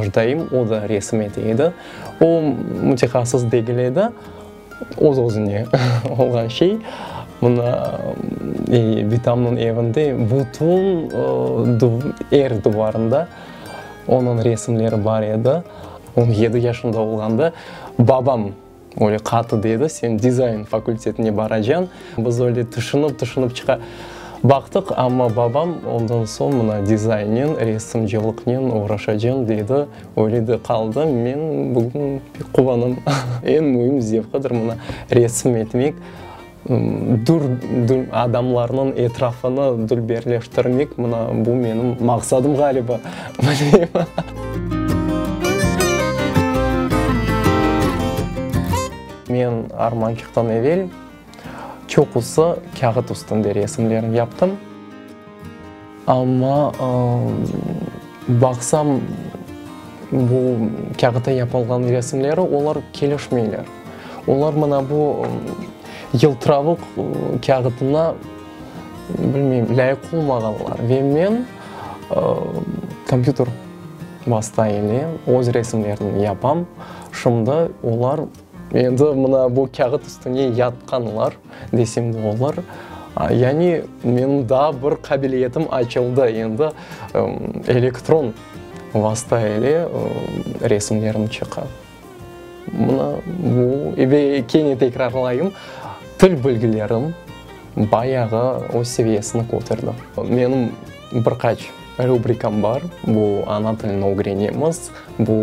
yaş dayım, o da resim ete edi. O, mütehassıs degil edi, öz-özüne olğan şey. Mına, bitamnıñ evinde bütün er duvarında onıñ resimleri bar edi. 17 yaşında olğanda babam öyle qatı dedi, sen dizayn fakültetine baracañ. Biz öyle tüşünip, tüşünip çıqa baqtıq, amma babam ondan soñ mına dizaynnen, resimcılıqnen oğraşacañ dedi. Öyle de qaldı. Men bugün pek quvanam. Eñ müim zevqıdır mına resim etmek, adamlarnıñ etrafını dülberleştirmek, mına bu menim maqsadım ğaliba, bilmeyim. Men armançıqtan evel çoqusı kâğıt üstünde resimlerni yaptım. Amma baqsam, bu kâğıtta yapılğan resimleri, olar kelişmeyler. Olar mına bu yıltıravuq kâğıtına, bilmeyim, lâyıq olmağanlar. Ve men kompyuter vasta ile öz resimlerimni yapam. Şimdi olar Endi mına bu kâğıt üstüne yatqanlar, desem de olur. Yani menim daa bir qabiliyetim açıldı, endi elektron vasta ile resimlerim çıqa. Mına bu, ve kene tekrarlayım, til bilgilerim bayağı öz seviyesini köterdi. Menim bir qaç rubrikam bar, bu ana tilini ögrenemiz, Bu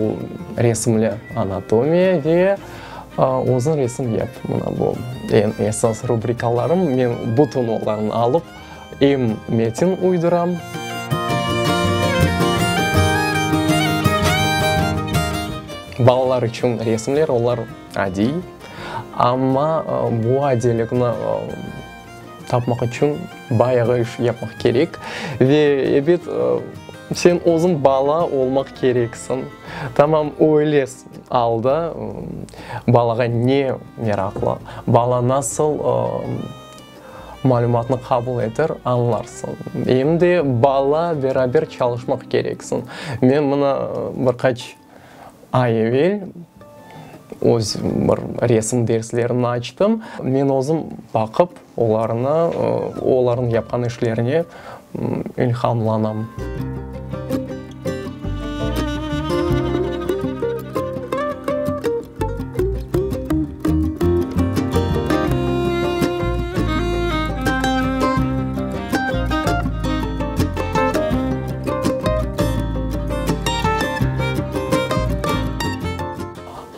resimli anatomiya ve özüñ resim yap. Mına bu eñ esas rubrikalarım. Men bütün olarnı alıp, em metin uyduram. Balalar içün resimler, olar adiy, amma bu adiylikni tapmaq içün bayağı iş yapmaq kerek. Ve, ebet, sen özüñ bala olmaq kereksiñ. Tamam öyle alda balağa ne meraqlı, bala nasıl malümatnı qabul eter, añlarsıñ. Em de bala beraber çalışmaq kereksiñ. Men mına bir qaç Ay evel öz bir resim derslerini açtım. Men özüm baqıp, olarnı, olarnıñ yapqan işlerine ilhamlanam.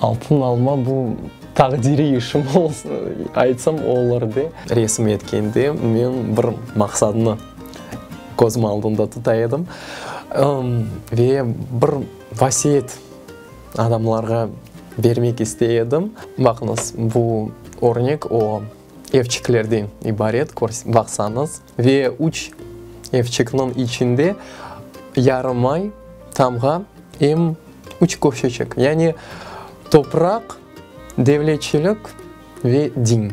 Altın alma bu taqdiriy işim olsun, aytsam olur de. Resim etkende men bir maqsadnı közüm aldında tuta edim ve bir vasiyet adamlarğa bermek istey edim. Baqıñız, bu örnek o, evçiklerden ibaret, baqsañız, ve üç evçikniñ içinde yarım ay, tamğa, em üç köşeçik, yani topraq, devletçilik ve din.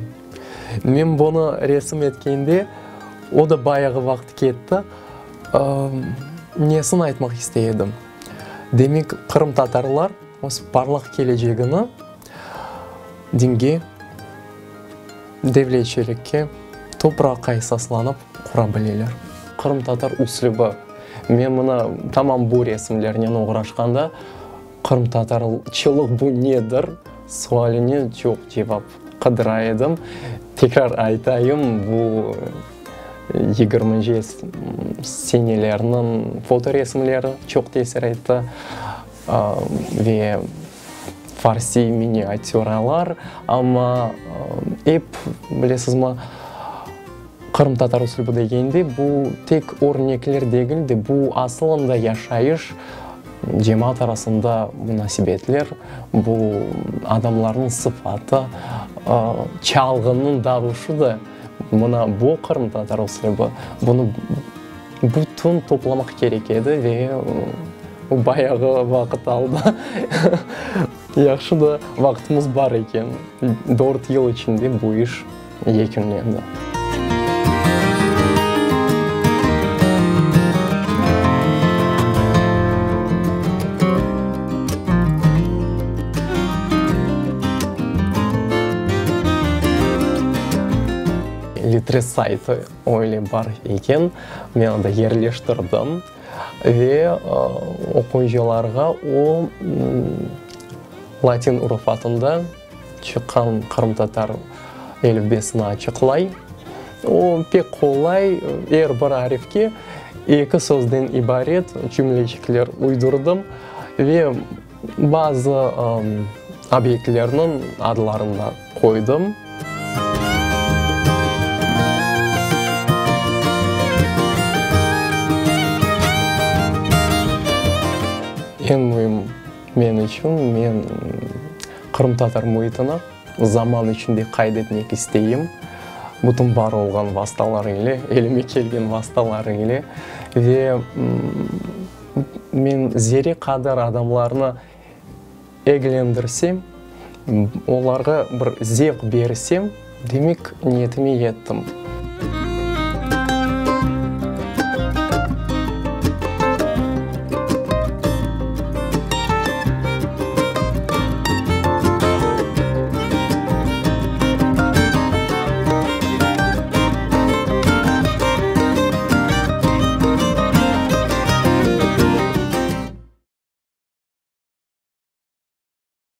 Men bunı resim etkende, o da bayağı vaqıt ketti, nesini aytmaq istey edim? Demek, qırımtatarlar öz parlaq kelecegini dinge, devletçilikke, topraqqa esaslanıp qura bileler. Qırımtatar üslübi. Men mına tamam bu resimlernen oğraşqanda, qırımtatarçılıq bu nedir sualine çoq cevap qıdıra edim. Tekrar aytayım, bu yigirminci senelerniñ fotoresimleri çoq tesir etti ve farsiy miniatüralar, amma ep, bilesizmi, qırımtatar üslübi degende, bu tek örnekler degil de, bu asılında yaşayış, cemaat arasında munasebetler, bu adamlarnıñ sıfatı, çalğınıñ davuşı da, mına bu qırımtatar üslübi, bunı bütün toplamaq kerek edi ve o bayağı vaqıt aldı. Yahşı da vaqtımız bar eken, dört yıl içinde bu iş yekünlendi. Pinterest saytı öyle bar eken, men anda yerleştirdim ve oquyıcılarğa o latin urufatında çıqqan qırımtatar elifbesini açıqlay. O pek qolay, er bir arifke eki sözden ibaret cümleçikler uydurdım ve Bazı obyektlerniñ adlarını da qoydım. Eñ müim men içün, men qırımtatar müitini zaman içinde qayd etmek isteyim, bütün bar olğan vastalar ile, elime kelgen vastalar ile ve Men zerre qadar adamlarnı eglendirsem, olarğa bir zevq bersem, demek niyetime yettim.